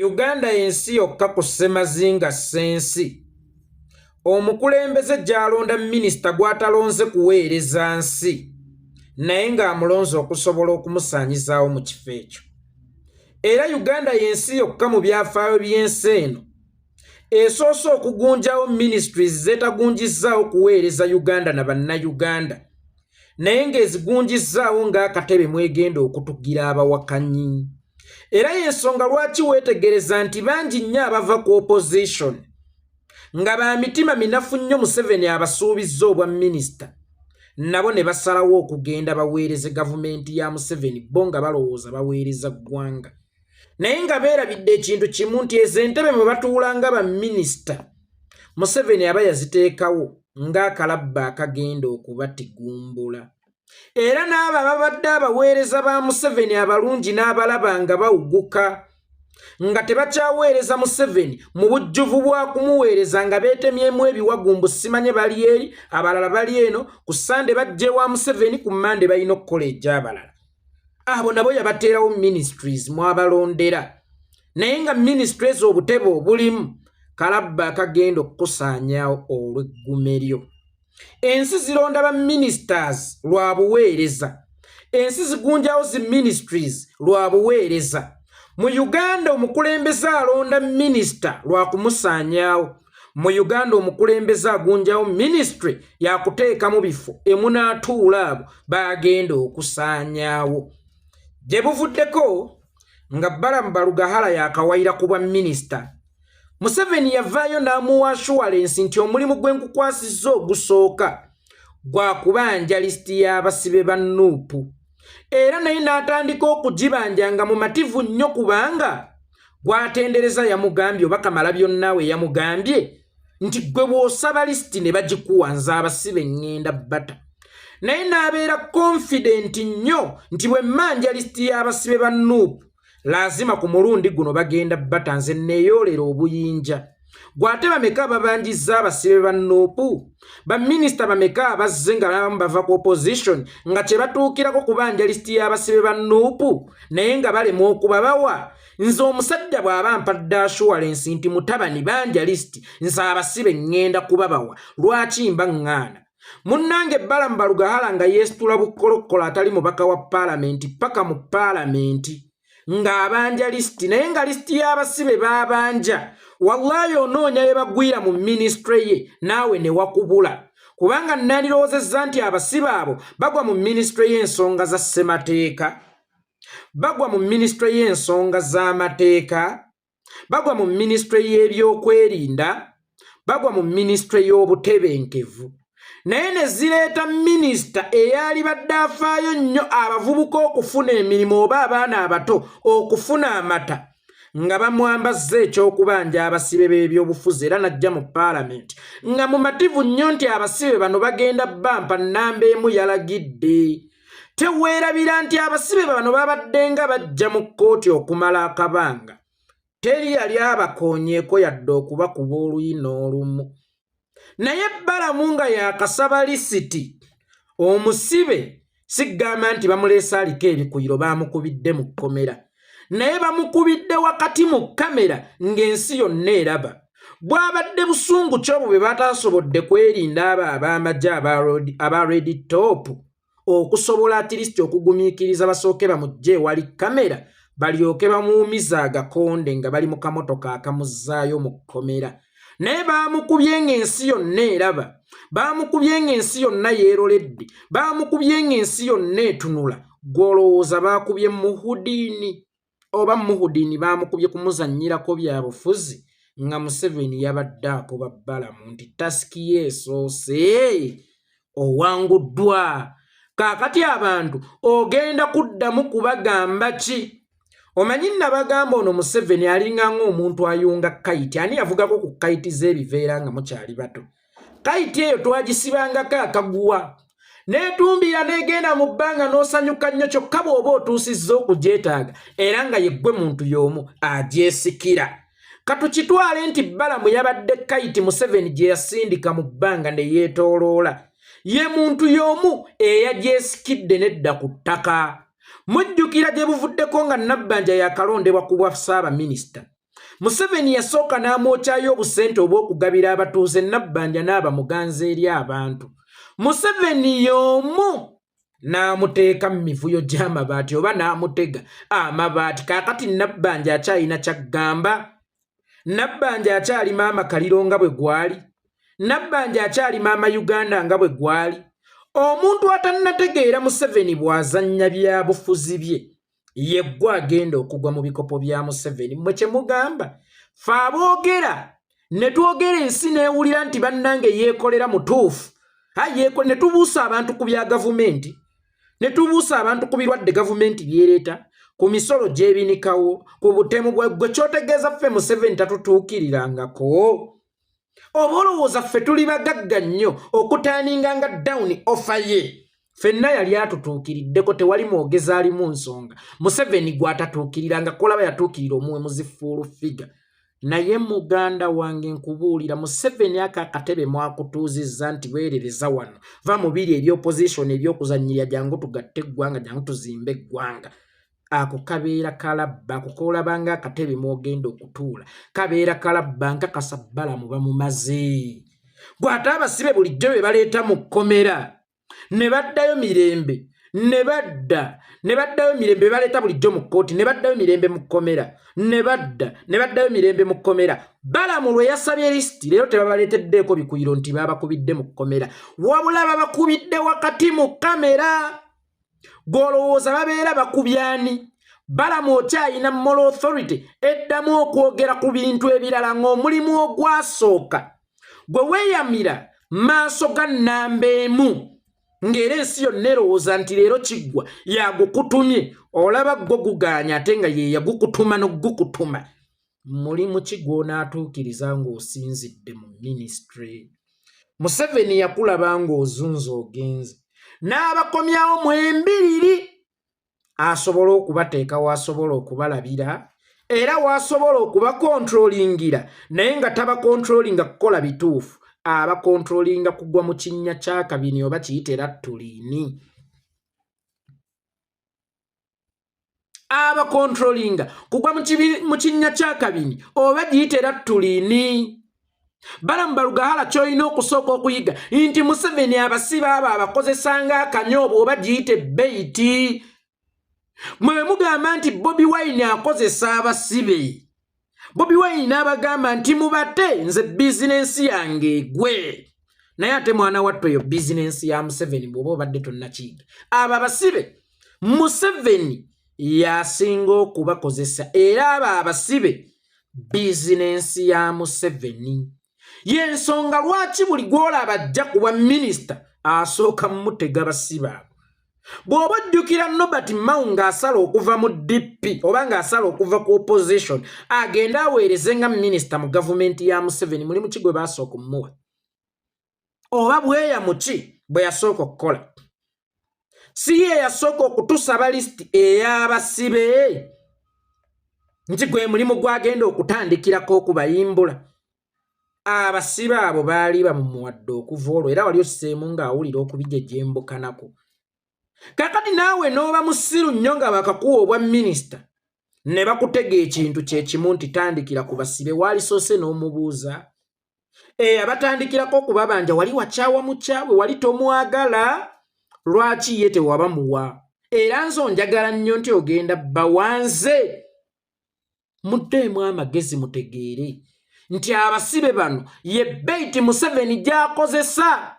Uganda y'ensi yokka ku ssemazinga ssensi omukulembeze gy'alonda minisita gw'atalonze kuweereza nsi naye ng'amulonze okusobola okumusaanyizaawo mu kifo ekyo. Era Uganda y'ensi yokka mu byafaayo by'ensi eno esoose okugunjawo ministries zeetagunjizzaawo kuweereza Uganda na Bannayuganda naye ng'ezigunjizzaawo ng'akatebe mwegenda okutugira abawakanyi. Era y'ensonga lwaki weetegereza nti bangi nnyo abava ku opposition nga ba mitima minafu nnyo Museveni abasuubizza obwa minisita nabo ne basalawo okugenda baweereze gavumenti ya Museveni bo nga balowooza baweereza ggwanga naye nga beerabidde ekintu kimu nti ezo entebe mwe batuula nga baminisita Museveni aba yaziteekawo ng'akalabba akagenda okubatigumbula. Era n'abo ababadde abaweereza ba Museveni abalungi n'abalaba nga bawuguka nga tebakyaweereza Museveni mu bujjuvu bwa kumuweereza nga beetemyemu ebiwagu mbu simanye bali eri abalala bali eno ku Ssande bajja ewa Museveni ku Mmande balina okukola egy'abalala. Abo nabo yabateerawo ministries mwabalondera naye nga ministries obutebe obulimu kalabba akagenda okukusaanyaawo olw'eggume lyo. Ensi zironda ba ministers lwa buweereza. Ensi zigunjawo zi ministries lwa buweereza. Mu Uganda omukulembeze alonda minisita lwa kumusaanyaawo. Mu Uganda omukulembeze agunjawo ministry yakuteekamu bifo emunaatuula abo baagenda okusaanyaawo. Gye buvuddeko nga Balaam Barugahara yakawayira ku bwa minisita, Museveni yavaayo n'amuwa assurance nti omulimu gwe nkukwasizza ogusooka gwa kubanja lisiti y'abasibe ba Nuupu. Era naye n'atandika okugibanja nga mumativu nnyo kubanga gwatendereza yamugambye oba Kamalabyonna we yamugambye nti ggwe bw'osaba lisiti ne bagikuwa nze abasibe ŋŋenda bata. Naye n'abeera confident nnyo nti bwe mmanja lisiti y'abasibe ba Nuupu laazima ku mulundi guno bagenda bata nze neeyoolera obuyinja. Gw'ate bameka ababanjizza abasibe ba Nuupu? Baminisita bameka abazze nga abamu bava ku opposition nga kye batuukirako kubanja lisiti y'abasibe ba Nuupu naye nga balemwa okubabawa? Nze omusajja bw'aba mpadde assurance nti mutabani banja lisiti nze abasibe ŋŋenda kubabawa, lwaki mba ŋŋaana? Munnange Balaam Barugahara nga yeesitula bukkolokkolo atali mubaka wa paalamenti paka mu paalamenti ng'abanja lisiti naye nga lisiti y'abasibe baabanja wallaayi onoonya bye bagwira mu minisitule ye naawe ne wakubula kubanga nandirowoozezza nti abasibe abo bagwa mu minisitule y'ensonga za ssemateeka, bagwa mu minisitule y'ensonga z'amateeka, bagwa mu minisitule y'ebyokwerinda, bagwa mu minisitule y'obutebenkevu. Naye ne zireeta minisita eyalibadde afaayo nnyo abavubuka okufuna emirimu oba abaana abato okufuna amata nga bamwambazza eky'okubanja abasibe b'ebyobufuzi era n'ajja mu paalamenti nga mumativu nnyo nti abasibe bano bagenda bampa nnamba emu yalagidde. Teweerabira nti abasibe bano babadde nga bajja mu kkooti okumala akabanga. Teri yali abakoonyeeko yadde okubakuba oluyi n'olumu. Naye Balamu nga yakasaba lisiti omusibe sigamba nti bamuleese aliko ebikuyiro baamukubidde mu kkomera naye bamukubidde wakati mu kamera ng'ensi yonna eraba. Bwabadde busungu ky'obwo bwe bataasobodde kwerinda abo ab'amagye aba Red Top okusobola atirisiti okugumiikiriza basooke bamuggye ewali kamera balyoke bamuwumize agakonde nga bali mu kamotoka akamuzzaayo mu kkomera. Naye baamukubye ng'ensi yonna eraba, baamukubye ng'ensi yonna yeeroledde, baamukubye ng'ensi yonna etunula. Gw'olowooza baakubye Muhudini oba Muhudini baamukubye kumuzannyirako bya bufuzi nga Museveni yabadde akuba Balamu nti tasiki ye esoose owanguddwa. Kaakati abantu ogenda kuddamu kubagamba ki? Omanyi nabagamba ono Museveni alinga ng'omuntu ayunga kayiti. Ani yavugako ku kayiti z'ebiveera nga mukyali bato? Kayiti eyo twagisibangako akaguwa n'etumbira n'egenda mu bbanga n'osanyuka nnyo kyokka bw'oba otuusizza okugyetaaga era nga yeggwe muntu y'omu agyesikira. Katukitwale nti Balamu yabadde kayiti Museveni gye yasindika mu bbanga ne yeetooloola. Ye muntu y'omu eyagyesikidde n'edda ku ttaka. Mujjukira gye buvuddeko nga Nabbanja yakalondebwa ku bwa ssaabaminisita. Museveni yasooka n'amwokyayo obusente obw'okugabira abatuuze Nabbanja n'aba muganzi eri abantu. Museveni y'omu n'amuteeka mu mivuyo gy'amabaati oba n'amutega amabaati. Kaakati Nabbanja akyalina kyaggamba? Nabbanja akyali maama Kaliro nga bwe gwali? Nabbanja akyali maama Uganda nga bwe gwali? Omuntu atannategeera Museveni bw'azannya byabufuzi bye yeggwe agenda okugwa mu bikopo bya Museveni. Mmwe kye mugamba fe aboogera ne twogera ensi n'ewulira nti bannange yeekolera mutuufu, ne tubuusa abantu ku bya gavumenti, ne tubuusa abantu ku birwadde gavumenti byereeta, ku misolo gy'ebinikawo, ku butemu bwe kyotegeeza ffe Museveni tatutuukirirangako. Oba olowooza ffe tuli bagagga nnyo okutaninga nga down ofa ye? Ffenna yali atutuukiriddeko, tewali mwogezi alimu nsonga Museveni gw'atatuukiriranga. Kolaba yatuukirira omuwemuzi full figure. Naye muganda wange nkubuulira, Museveni aka akatebe mwakutuuzizza nti weerereza wano, va mu biri eby opposition ebyokuzannyirya, jangu tugatte eggwanga, jangu tuzimbe eggwanga. Ako kabeera kalabba, ako koolabanga akatebe mwogenda okutuula kabeera kalabba. Nkakasa Balamu bamumaze. Gw'ate abasibe bulijjo be baleeta mu kkomera ne baddayo mirembe, ne badda ne baddayo mirembe, baleeta bulijjo mu kkooti ne baddayo mirembe mu kkomera, ne badda ne baddayo mirembe mu kkomera. Balamu lwe yasabye lisiti, leero tebabaleeteddeeko bikuyiro nti babakubidde mu kkomera, wabula babakubidde wakati mu kamera. Gw'olowooza babeera bakubyani? Balamu okyayina moral authority eddamu okwogera ku bintu ebirala ng'omulimu ogwasooka gwe weeyamira maaso ga nnamba emu, ng'era ensi yonna erowooza nti leero kiggwa yagukutumye, olaba gwo gugaanya ate nga ye yagukutuma n'ogukutuma. Mulimu ki gw'onaatuukiriza ng'osinzidde mu minisitule? Museveni yakulaba ng'ozunza ogenze n'abakomyawo mwembiriri asobole okubateeka w'asobola okubalabira era w'asobola okubakontrolingira, naye nga tabakontrolinga kukola bituufu, abakontrolinga kugwa mu kinnya kya kabini oba kiyite rattuliini, abakontrolinga kugwa mu kinnya kya kabini oba giyite rattuliini. Balamu Balugahala, ky'olina okusooka okuyiga nti Museveni abasibe abo abakozesa ng'akanyoobo oba giyite bait. Mwe mugamba nti Bobi Wine akozesa abasibe, Bobi Wine n'abagamba nti mubate nze bizinensi yange egwe, naye ate mwana wattu eyo bizinensi ya Museveni. Bw'oba obadde tonnakiyiga, abo abasibe Museveni yasinga okubakozesa, era abo abasibe bizinensi ya Museveni. Y'ensonga lwaki buli gw'olaba ajja kuba minisita asooka mutega basibe abo. Bw'oba ojjukira Norbert Mao ng'asala okuva mu DP oba ng'asala okuva ku opposition agende aweereze nga minisita mu gavumenti ya Museveni, mulimu ki gwe baasooka omumuwa oba bweya muki bwe yasooka okukola? Si ye yasooka okutusaba lisiti ey'abasibe nti gwe mulimu gwagenda okutandikirako okubayimbula? Abasibe abo baali bamumuwadde okuva olwo, era wali osseemu ng'awulira okubijejembukanako. Kakati naawe n'oba musiru nnyo nga bakakuwa obwa minisita ne bakutega ekintu kyekimu nti tandikira ku basibe, waalisoose n'omubuuza abatandikirako okubabanja wali wakyawa mukyabwe, wali tomwagala, lwaki ye tewabamuwa? Era nze onjagala nnyo nti ogenda bawanze. Muddeemu amagezi, mutegeere nti abasibe bano ye bait Museveni gy'akozesa.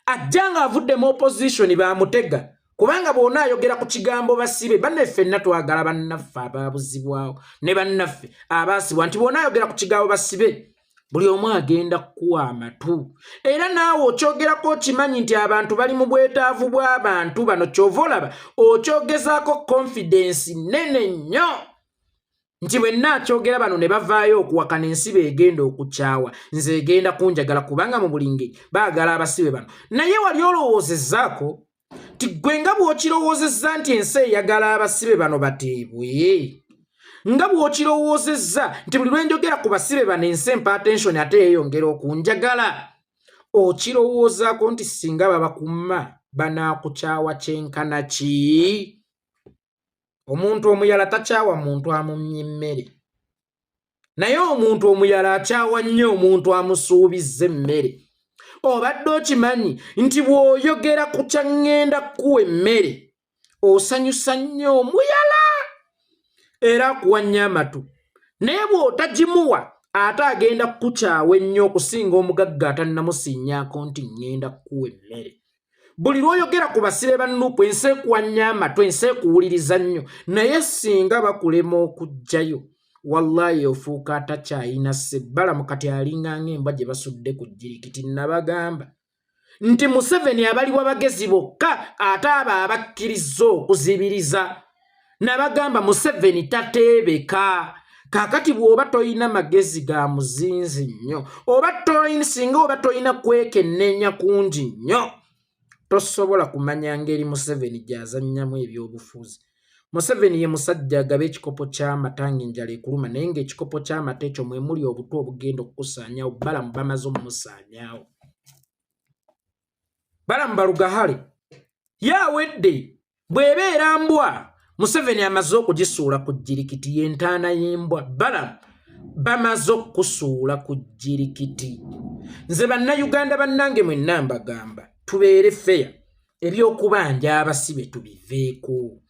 Ajja ng'avudde mu opposition bamutega, kubanga bw'ona ayogera ku kigambo basibe, banne ffenna twagala bannaffe abaabuzibwawo ne bannaffe abaasibwa, nti bw'ona ayogera ku kigambo basibe buli omu agenda kukuwa amatu, era naawe okyogerako okimanyi nti abantu bali mu bwetaavu bw'abantu bano. Kyova olaba okyogezaako confidence nene nnyo nti bwe nnaakyogera bano ne bavaayo okuwakana, ensibe egenda okukyawa nze, egenda kunjagala, kubanga mu buli ngeri baagala abasibe bano. Naye wali olowoozezzaako nti gwe nga bw'okirowoozezza nti ensi eyagala abasibe bano bateebwe, nga bw'okirowoozezza nti buli lwe njogera ku basibe bano ensi empa attention ate yeeyongera okunjagala, okirowoozaako nti singa babakumma banaakukyawa kyenkana ki? Omuntu omuyala takyawa muntu amumya emmere. Naye omuntu omuyala akyawa nnyo omuntu amusuubizza emmere. Obadde okimanyi nti bw'oyogera ku kya ŋŋenda kukuwa emmere osanyusa nnyo omuyala era akuwa nnyo amatu, naye bw'otagimuwa ate agenda kukukyawa ennyo okusinga omugagga atannamusiinyaako nti ŋŋenda kukuwa emmere. Buli lw'oyogera ku basibe ba Nupu ensi ekuwa nnyo amatu, ensi ekuwuliriza nnyo, naye singa bakulema okuggyayo wallahi ofuuka atakyayina sebbalamu. Kati alinga ng'embwa gye basudde ku jjirikiti. Nabagamba nti Museveni abaliwa bagezi bokka ate abo abakkirizza okuzibiriza. Nabagamba Museveni tateebeka. Kaakati bw'oba toyina magezi ga muzinzi nnyo, oba toyina, singa oba toyina kwekenneenya kungi nnyo, tosobola kumanya ngeri Museveni gy'azannyamu ebyobufuzi. Museveni ye musajja agaba ekikopo ky'amata ng'enjala ekuluma, naye ng'ekikopo ky'amata ekyo mwe muli obutwa obugenda okukusaanyaawo. Balamu bamaze omumusaanyaawo. Balamu Barugahare ye awedde. Bw'ebeera mbwa, Museveni amaze okugisuula ku jjirikiti. Y'entaana y'embwa. Balamu bamaze okukusuula ku jjirikiti. Nze Bannayuganda bannange mwenna mbagamba tubeere feya, ebyokubanja abasibe tubiveeko.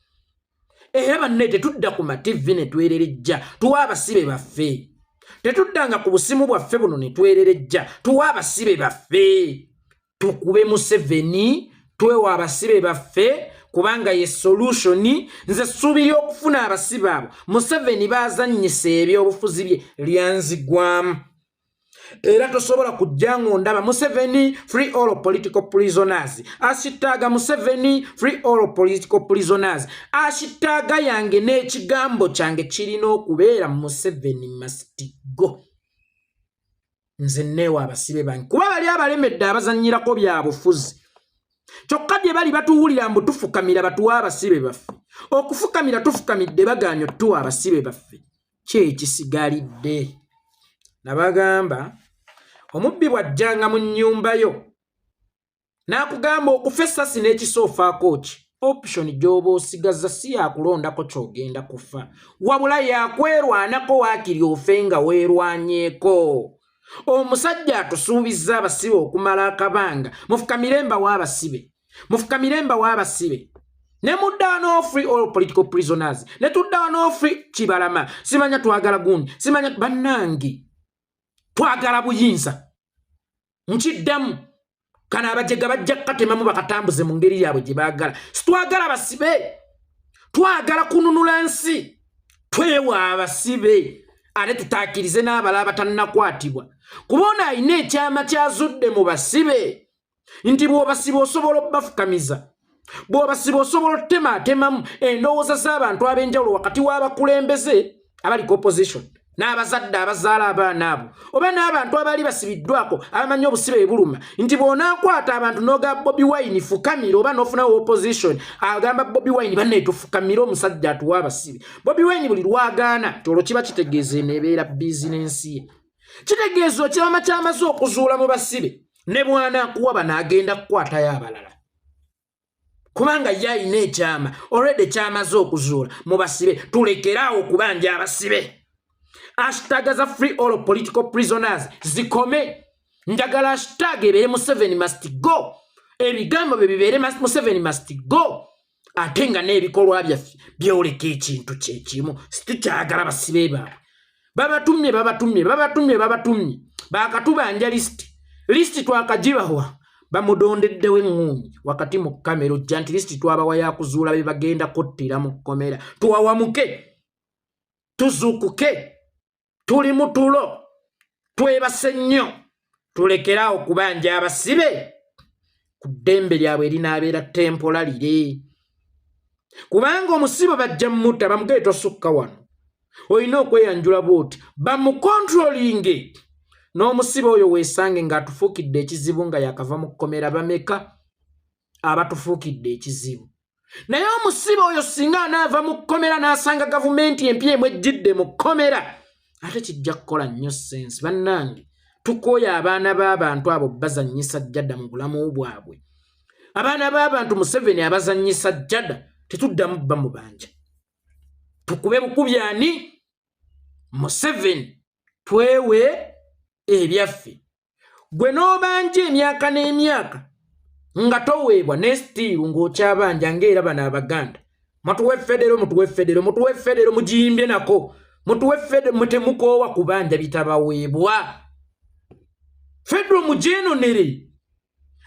Era banne tetudda ku mativi ne twererejja, tuwa abasibe baffe. Tetuddanga ku busimu bwaffe buno ne twererejja, tuwa abasibe baffe. Tukube Museveni, twewa abasibe baffe, kubanga ye solution. Nze ssuubi ly'okufuna abasibe abo Museveni baazannyisa ebyobufuzi bye lyanzigwamu. Era tosobola kujja ng'ondaba Museveni free all political prisoners, hashtag Museveni free all political prisoners. Hashtag yange n'ekigambo kyange kirina okubeera Museveni must go. Nze neewa abasibe bange, kuba bali abalemedde abazannyirako bya bufuzi. Kyokka gye bali batuwulira mbu tufukamira batuwa abasibe baffe. Okufukamira tufukamidde, bagaanye otuwa abasibe baffe. Kyekisigalidde, nabagamba omubbi bw'ajjanga mu nnyumba yo n'akugamba okufa essasi n'ekisa, ofaako ki? Option gy'oba osigaza si yakulondako ky'ogenda kufa, wabula yakwerwanako waakiri ofe nga weerwanyeeko. Omusajja atusuubizza abasibe okumala akabanga. Mufukamire mbawa abasibe, mufukamire mbawa abasibe. Ne mudda no free all political prisoners, ne tudda no free Kibalama. Simanya twagala gundi, simanya. Bannange, twagala buyinza. Nkiddamu, kano abajega bajja kukatemamu bakatambuze mu ngeri yaabwe gye baagala. Sitwagala basibe, twagala kununula nsi. Twewa abasibe ate tutaakirize n'abalala batannakwatibwa, kuba ono alina ekyama kyazudde mu basibe nti bw'obasiba osobola obbafukamiza, bw'obasiba osobola otemaatemamu endowooza z'abantu ab'enjawulo wakati w'abakulembeze abali ku opposition n'abazadde abazaala abaana abo, oba n'abantu abaali basibiddwako abamanyi obusibe ebuluma, nti bw'onaakwata abantu n'oga Bobi Wine fukamira, oba n'ofunawo opposition agamba Bobi Wine banne tufukamire omusajja atuwa abasibe, Bobi Wine buli lwagaana ti olwo kiba kitegeeza eno ebeera bizinensi ye. Kitegeeza okyama kyamaze okuzuula mu basibe, ne bw'anaakuwa bano agenda kukwatayo abalala, kubanga ye alina ekyama olwedde kyamaze okuzuula mu basibe. Tulekeraawo okubanja abasibe. Hashtag za free all political prisoners zikome. Njagala hashtag ebeere Museveni must go. Ebigambo bye bibeere Museveni must go, ate nga n'ebikolwa byaffe byoleka ekintu kyekimu. Situkyagala basibe baabwe. Babatumye, babatumye, babatumye, babatumye, bakatubanja lisiti. Lisiti twakagibawa, bamudondeddewo eŋŋuumi wakati mu kamera ojja nti lisiti twabawa yakuzuula be bagenda kuttira mu kkomera. Tuwawamuke, tuzuukuke, tuli mu tulo, twebase nnyo. Tulekeraawo kubanja abasibe ku ddembe lyabwe erinaabeera temporary, kubanga omusibe bajja mutta bamugee tosukka wano, olina okweyanjula bwoti, bamukontrolinge. N'omusibe oyo weesange ng'atufuukidde ekizibu nga yakava mu kkomera. Bameka abatufuukidde ekizibu? Naye omusibe oyo singa anaava mu kkomera n'asanga gavumenti empya emwejjidde mu kkomera, ate kijja kukola nnyo sense. Bannange, tukooya abaana b'abantu abo bazannyisa jjadda mu bulamu bwabwe. Abaana b'abantu Museveni abazannyisa jjada. Tetuddamu bba mubanja, tukube bukubi ani? Museveni. Twewe ebyaffe. Gwe n'obanja emyaka n'emyaka nga toweebwa ne sitiiru ng'okyabanja, ng'era bano Abaganda, "Mutuwe federo, mutuwe federo, mutuwe federo," mugiyimbye nako, "Mutuwe federo." Mutemukoowa kubanja bitabaweebwa. Federo mugyenonere,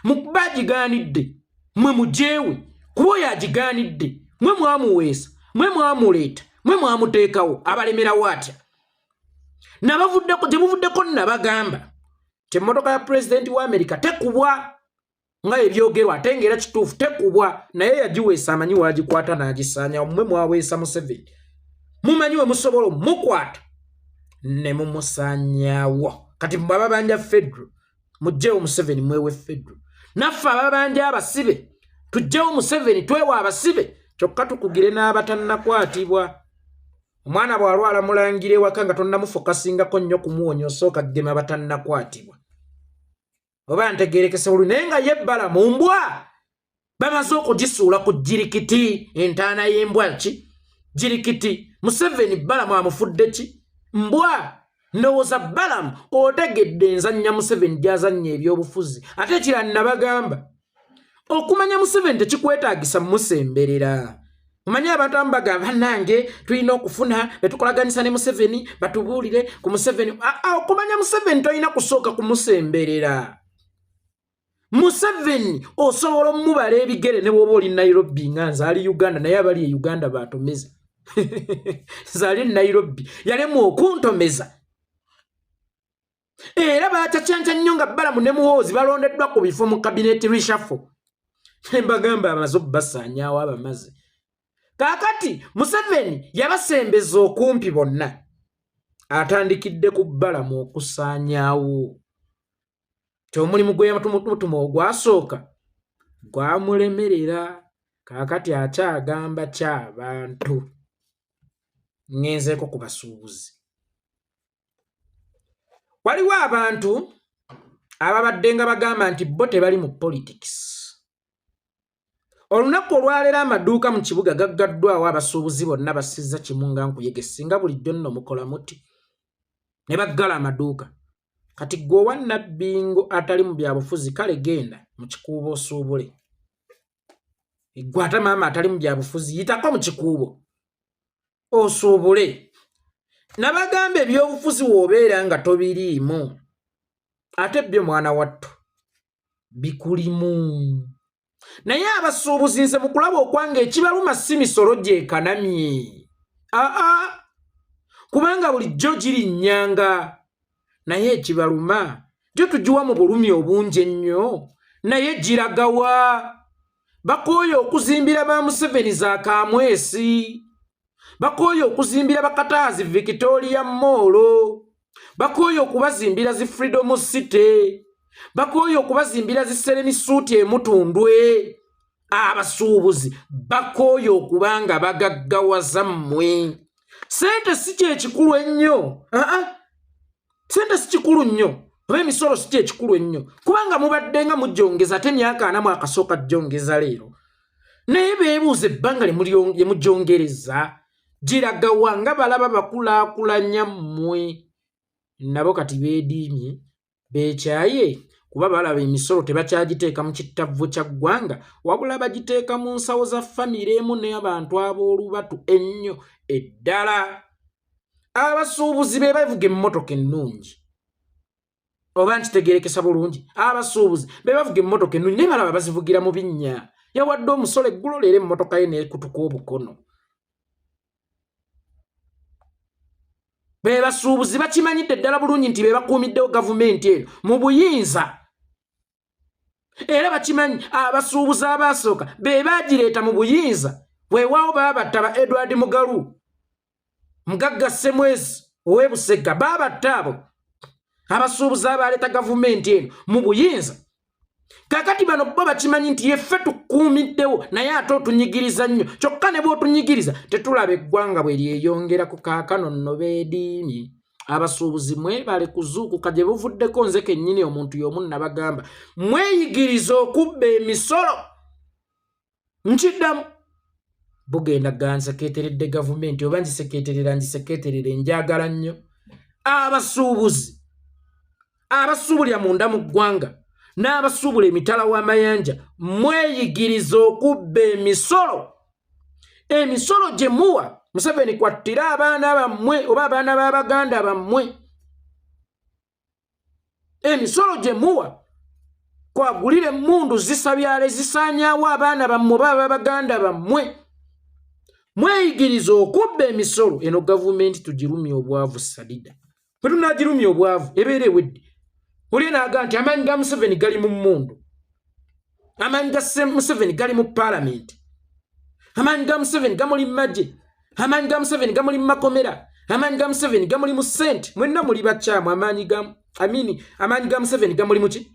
mukuba agigaanidde mwe mujeewe, kuba oyo agigaanidde mwe mwamuweesa, mwe mwamuleeta, mwe mwamuteekawo. Abalemerawo atya? Nabavuddeko gye buvuddeko, nabagamba nti emmotoka ya pulezidenti wa Amerika tekubwa nga ebyogerwa, ate ngaera kituufu tekubwa, naye yagiweesa amanyi wagikwata n'agisaanyawo. Mmwe mwaweesa Museveni, mumanyi we musobola omukwata ne mumusaanyaawo. Kati mwe ababanja federal, mugjewo Museveni, mwewe federal. Naffe ababanja abasibe, tugjewo Museveni, twewe abasibe. Kyokka tukugire n'abatannakwatibwa. Omwana bw'alwala mulangira ewaka nga tonnamufokasingako nnyo kumuwonya, osooka gema batannakwatibwa. Oba ntegerekese bulu? Naye nga ye bbala mu mbwa bamaze okugisuula ku jirikiti, entaana y'embwa ki jirikiti. Museveni Balamu amufudde ki? Mbwa. Ndowooza Balamu otegedde enzannya Museveni gy'azannya ebyobufuzi. Ate ekirala nabagamba, okumanya Museveni tekikwetaagisa musemberera. Omanyi abantu abamu bagamba, "Bannange, tulina okufuna betukolaganisa ne Museveni, batubuulire ku Museveni." Okumanya Museveni tolina kusooka kumusemberera. Museveni osobola omubala ebigere ne bwoba oli Nairobi, nga nze ali Uganda, naye abali e Uganda batomeza. Nze ali Nairobi yalemu okuntomeza, era bakyakyankya nnyo nga Balamu ne Muhoozi balondeddwa ku bifo mu cabinet reshuffle. Mbagamba amaze obbasaanyaawo abamaze. Kaakati Museveni yabasembeza okumpi bonna, atandikidde ku Balamu okusaanyaawo. Ti omulimu gwe yamutumutuma ogwasooka gwamulemerera, kaakati akyagamba kyabantu. Ŋŋenzeeko ku basuubuzi. Waliwo abantu ababadde nga bagamba nti bo tebali mu politics. Olunaku olwaleero amaduuka mu kibuga gaggaddwawo, abasuubuzi bonna basizza kimu nga nkuyege. Singa bulijjo nno mukola muti ne baggala amaduuka. Kati gwe owa Nabbingo atali mu byabufuzi, kale genda mu Kikuubo osuubule. Gwe ate maama atali mu byabufuzi, yitako mu Kikuubo osuubule. Nabagamba, ebyobufuzi w'obeera nga tobiriimu, ate byo mwana wattu bikulimu. Naye abasuubuzi, nze mu kulaba okwange, ekibaluma si misolo gyekanamye, aa, kubanga bulijjo girinnyanga, naye ekibaluma gyo tugiwa mu bulumi obungi ennyo, naye giragawa? Bakooye okuzimbira ba Museveni za Kamwesi, bakooye okuzimbira bakataazi Victoria Mall, bakooye okubazimbira zi Freedom City, bakooye okubazimbira zi Serena Suites emutundwe. Abasuubuzi bakooye okuba nga bagaggawaza mmwe. Sente si kyekikulu ennyo. Aa, sente si kikulu nnyo, oba emisolo si kyekikulu ennyo, kubanga mubadde nga mujjongeza ate emyaka 40 akasooka jjongeza leero. Naye beebuuza, ebbanga lye mujjongereza giragawa nga balaba bakulaakulanya mmwe? Nabo kati beediimye, beekyaye, kuba balaba emisolo tebakyagiteeka mu kittavvu kya ggwanga, wabula bagiteeka mu nsawo za famire emu n'abantu ab'olubatu ennyo eddala. Abasuubuzi be bavuga emmotoka ennungi. Oba nkitegerekesa bulungi? Abasuubuzi be bavuga emmotoka ennungi, naye balaba bazivugira mu binnya. Yawadde omusolo eggulo, leero emmotoka ye neekutuka obukono. Be basuubuzi bakimanyidde ddala bulungi nti be bakuumiddewo gavumenti eno mu buyinza, era bakimanyi abasuubuzi abaasooka be baagireeta mu buyinza. Weewaawo baabatta ba Edward Mugalu, mugagga Ssemwezi ow'e Busega, baabatta abo abasuubuzi abaleeta gavumenti eno mu buyinza. Kakati bano bo bakimanyi nti yeffe tukuumiddewo, naye ate otunyigiriza nnyo. Kyokka ne bw'otunyigiriza, tetulaba eggwanga bwe lyeyongera ku kaakano. Nno beediimye abasuubuzi. Mwebale kuzuukuka gye buvuddeko. Nze kennyini omuntu y'omu nabagamba, mweyigiriza okubba emisolo. Nkiddamu, bugenda ganseketeredde gavumenti, oba ngiseketerera, ngiseketerere, njagala nnyo. Abasuubuzi abasuubulira munda mu ggwanga n'abasuubula emitala w'amayanja, mweyigiriza okubba emisolo. Emisolo gye muwa Museveni kwattira abaana bammwe oba abaana b'abaganda bammwe. Emisolo gye muwa kwagulira emmundu zisabyala ezisaanyaawo abaana bammwe oba ab'abaganda bammwe. Mweyigiriza okubba emisolo. Eno gavumenti tugirumya obwavu sadida. Bwe tunagirumya obwavu ebeera ewedde. Oli naaga nti amaanyi ga Museveni gali mu mmundu, amaanyi ga Museveni gali mu paalamenti, amaanyi ga Museveni gamuli mu magye, amaanyi ga Museveni gamuli mu makomera, amaanyi ga Museveni gamuli mu ssente. Mwenna muli bakyamu. Amaanyi ga amini, amaanyi ga Museveni gamuli muki?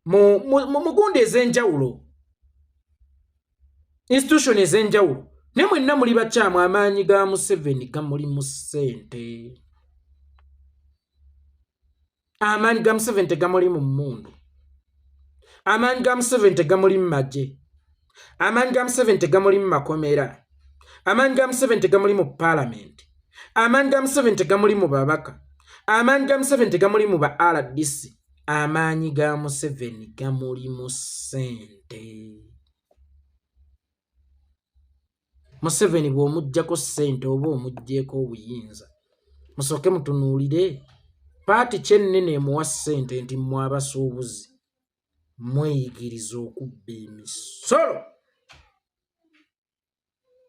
Mu gundi ez'enjawulo, institution ez'enjawulo. Naye mwenna muli bakyamu. Amaanyi ga Museveni gamuli mu ssente. Amaanyi ga Museveni tegamuli mu mmundu. Amaanyi ga Museveni tegamuli mu magye. Amaanyi ga Museveni tegamuli mu makomera. Amaanyi ga Museveni tegamuli mu paalamenti. Amaanyi ga Museveni tegamuli mu babaka. Amaanyi ga Museveni tegamuli mu ba RDC. Amaanyi ga Museveni gamuli mu ssente. Museveni bw'omuggyako ssente oba omuggyeko obuyinza. Musooke mutunuulire paati kyennene emuwa ssente nti mmwe abasuubuzi mweyigiriza okubba emisolo,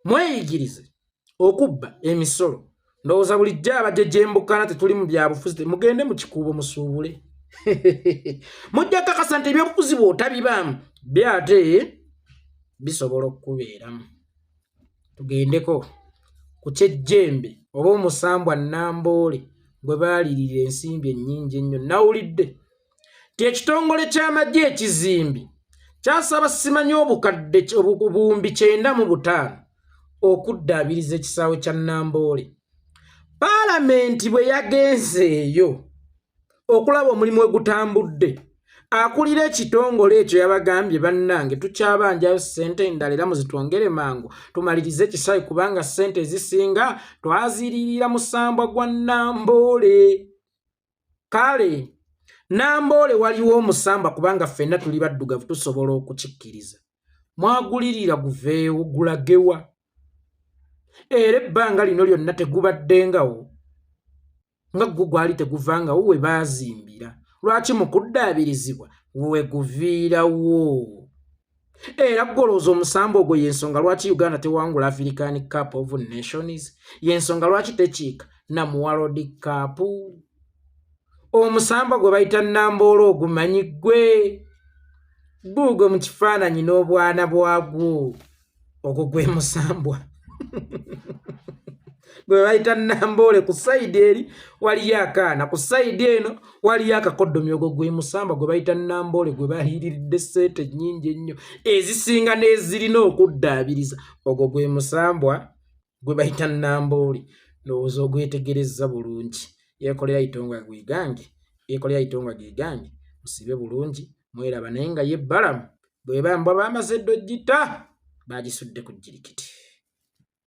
mweyigirize okubba emisolo. Ndowooza bulijjo abajejembukana tetuli mu byabufuzi, mugende mu Kikuubo musuubule, mujja kakasa nti ebyobufuzi bw'otabibaamu byate bisobola okukubeeramu. Tugendeko ku kyejjembe oba omusambwa Namboole gwe baalirira ensimbi ennyingi ennyo. Nawulidde nti ekitongole ky'amagye ekizimbi kyasaba simanyi obukadde 95,000 okuddaabiriza ekisaawe kya Namboole. Paalamenti bwe yagenzeeyo okulaba omulimu egutambudde, akulira ekitongole ekyo yabagambye, "Bannange, tukyabanjayo ssente endala era muzitwongere mangu tumalirize ekisaawe, kubanga ssente ezisinga twaziririra musambwa gwa Namboole." Kale Namboole waliwo omusambwa, kubanga ffenna tuli baddugavu tusobola okukikkiriza. Mwagulirira guveewo gulagewa? Era ebbanga lino lyonna tegubaddengawo nga gwo gwali teguvangawo we baazimbira. Lwaki mu kuddaabirizibwa we guviirawo? Era golowooza omusambo ogwo yensonga lwaki Uganda tewangula African Cup of Nations, yensonga lwaki tekiika na mu World Cup? Omusambwa gwe bayita Namboolo ogumanyi ggwe? Guugwe mu kifaananyi n'obwana bwagwo. Ogwo gwe musambwa gwe bayita Namboole. Ku side eri waliyo akaana, ku side eno waliyo akakoddomi. Ogwo gwe musambwa gwe bayita Namboole gwe baliiriridde sente nnyingi ennyo ezisinga n'ezirina okuddaabiriza. Ogwo gwe musambwa gwe bayita Namboole. Ndowooza ogwetegerezza bulungi. Yeekolera itonga gwe gange, yeekolera itonga ge gange. Musibe bulungi, mweraba. Naye nga ye Balamu bweba mbwa bamaze dde ogita bagisudde ku jirikiti.